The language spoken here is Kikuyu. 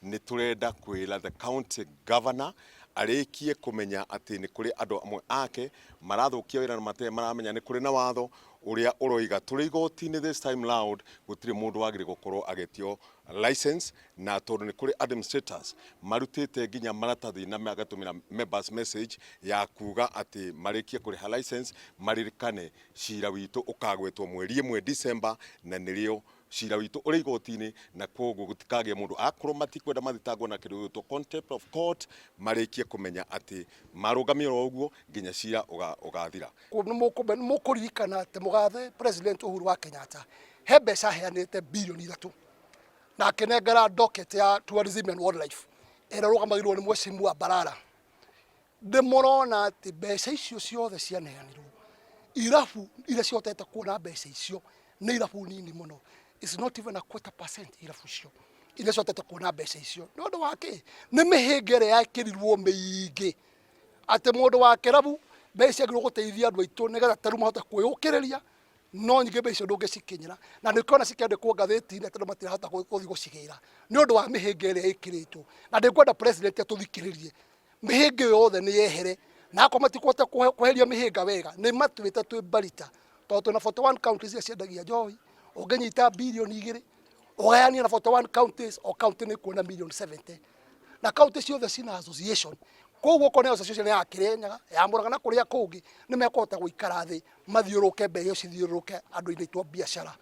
Nĩ tũrenda kwĩra the county governor arĩkie kũmenya atĩ nĩ kũrĩ andũ amwe ake marathũkia wĩra na matarĩ maramenya nĩ kũrĩ na watho ũrĩa ũroiga tũrĩ igoti-inĩ. This time round gũtirĩ mũndũ wagĩrĩire gũkorwo agĩtio license, na tondũ nĩ kũrĩ administrators marutĩte nginya maratathi na magatũmĩra members message ya kuga atĩ marĩkie kũrĩha license, maririkane cira witũ ũkagwetwo mweri 1 December, na nĩrĩo cira witũ ũrĩ igoti-inĩ, na koguo gũtikagĩe mũndũ akorwo matikwenda mathitangwo na kĩndũ gĩgwĩtwo contempt of court. Marĩkie kũmenya atĩ marũgamio oro ũguo nginya cira ũgathira. Nĩ mũkũririkana atĩ mũgathe President Uhuru wa Kenyatta he mbeca aheanĩte 3 birioni na akĩnengera docket ya Tourism and Wildlife ĩrĩa ĩrũgamagĩrĩrwo nĩ Mheshimiwa Balala. Ndĩmũrona atĩ mbeca icio ciothe cianeanirwo, irabu iria cihotete kuona mbeca icio nĩ irabu nini mũno. It's not even a quarter percent irabu icio iria cihotete kuona mbeca icio. Nĩ ũndũ wa kĩ? Nĩ mĩhĩnga ĩrĩa yekĩrirwo mĩingĩ atĩ mũndũ wa kĩrabu, mbeca ciagĩrĩirwo gũteithia andũ aitũ nĩgetha tarĩu mahote kwĩyũkĩrĩria, no nyingĩ mbeca icio ndũngĩcikinyĩra, na nĩ ũkĩona cikĩandĩkwo ngathĩti-inĩ atĩ andũ matirahota gũthiĩ gũcigĩra nĩ ũndũ wa mĩhĩnga ĩrĩa ĩkĩrĩtwo. Na ndĩkwenda president atũthikĩrĩrie, mĩhĩnga ĩyo yothe nĩ yehere, na akorwo matikũhota kweheria mĩhĩnga wega, nĩ matwĩte twĩ mbarita, tondũ twĩna 41 counties iria ciendagia njohi. Ũngĩnyita 2 birioni ũgayanie na 41 counties, o county nĩ kuona mirioni 70, na county ciothe cina association. Koguo okorwo nĩ association ya Kirinyaga, ya Murang'a na kũrĩa kũngĩ, nĩ mekũhota gũikara thĩ mathiũrũrũke, mbeca icio cithiũrũrũke andũ-inĩ aitũ a biacara.